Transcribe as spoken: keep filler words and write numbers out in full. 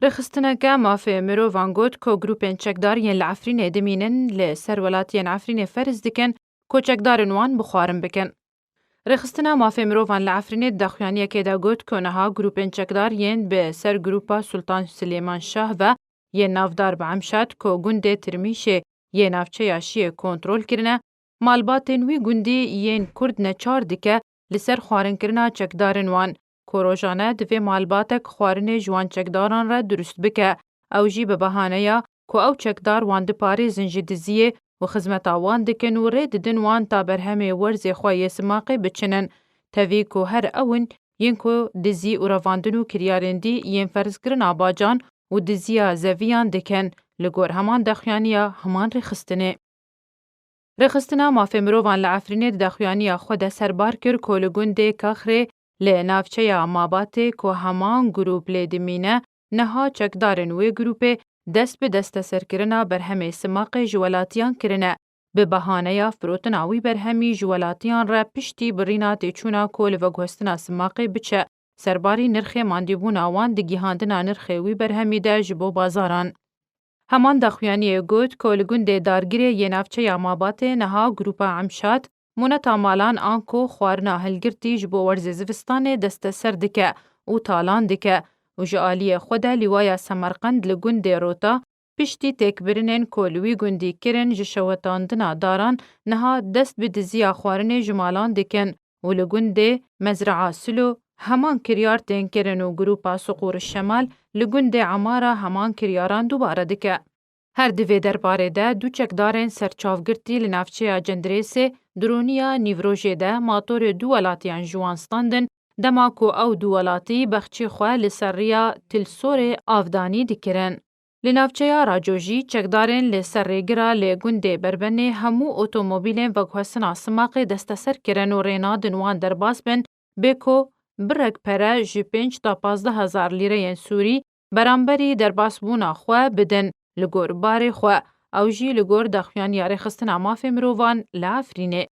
Rêxistineke mafê mirovan got ku grûpên çekdar yên li Efrînê dimînin li ser welatiyên Efrînê ferz dikin ku çekdarên wan bi xwarin bikin. Rêxistina mafê mirovan li Efrînê di daxuyaniyekê de got ku niha grûpên çekdar yên bi ser grûpa Sultan Silêman Şah ve yên navdar bi Emşat ku gundê Tirmîşê yê navçeya Şiyê kontrol kirine, malbatên wî gundî yên Kurd neçar dike li ser xwarinkirina çekdarên wan, ku rojane divê malbatek xwarinê ji wan çekdaran re dirust bike, ew jî bi behaneya ku ew çekdar wan diparêzin ji diziyê û xizmeta wan dikin û rê didin wan ta berhemê werzê xwe yê simaqê biçinin. Tevî ku her ew in yên ku dizî û revandin û kiryarên dî yên ferzkirina bacan û diziya zeviyan dikin, li gor heman daxuyaniya heman rêxistinê. Rêxistina mafê mirovan li Efrînê di daxuyaniya xwe de serbar kir ku li gundê Kaxrê li navçeya Mabatê ku heman grûp lê dimîne, niha çekdarên wê grûpê dest bi desteserkirina berhemê simaqê ji welatiyan kirine, bi behaneya firotina wî berhemî ji welatiyan re piştî birîna têçûna ku li veguhestina simaqê biçe, serbarî nirxê mandîbûna wan di gihandina nirxê wî berhemî de ji bo bazaran. Heman daxuyaniyê got ku li gundê Dargirê yê navçeya Mabatê niha grûpa Emşat mûneta malan anko xwarina hilgirtî ji bo werzê zivistanê desteser dike û talan dike û ji aliyê xwe de lîwaya Semerqend li gundê Rota piştî têkbirinên ku li wî gundî kirin ji şewitandina daran niha dest bi diziya xwarinê ji malan dikin û li gundê Mezraa Silo heman kiryar tên kirin û grûpa Suqûr Şemal li gundê Emara heman kiryaran dubare dike. Her di vê derbarê de du çekdarên serçavgirtî li navçeya Cendirêsê di roniya nîvrojê de matorê du welatiyan ji wan standin, dema ku ew du welatî bexçî xwe li ser riya Tilsorê avdanî dikirin. Li navçeya Raco jî çekdarên li ser rêgira li gundê Berbenê hemû otomobîlên veguhestina simaqê desteser kirin û rê nadin wan derbas bin, bê ku birek pere ji pênc ta pazdeh hezar lîreyên sûrî beramberî derbasbûna xwe bidin li gor barê xwe, ew jî li gor daxuyaniya rêxistina mafê mirovan li Efrînê.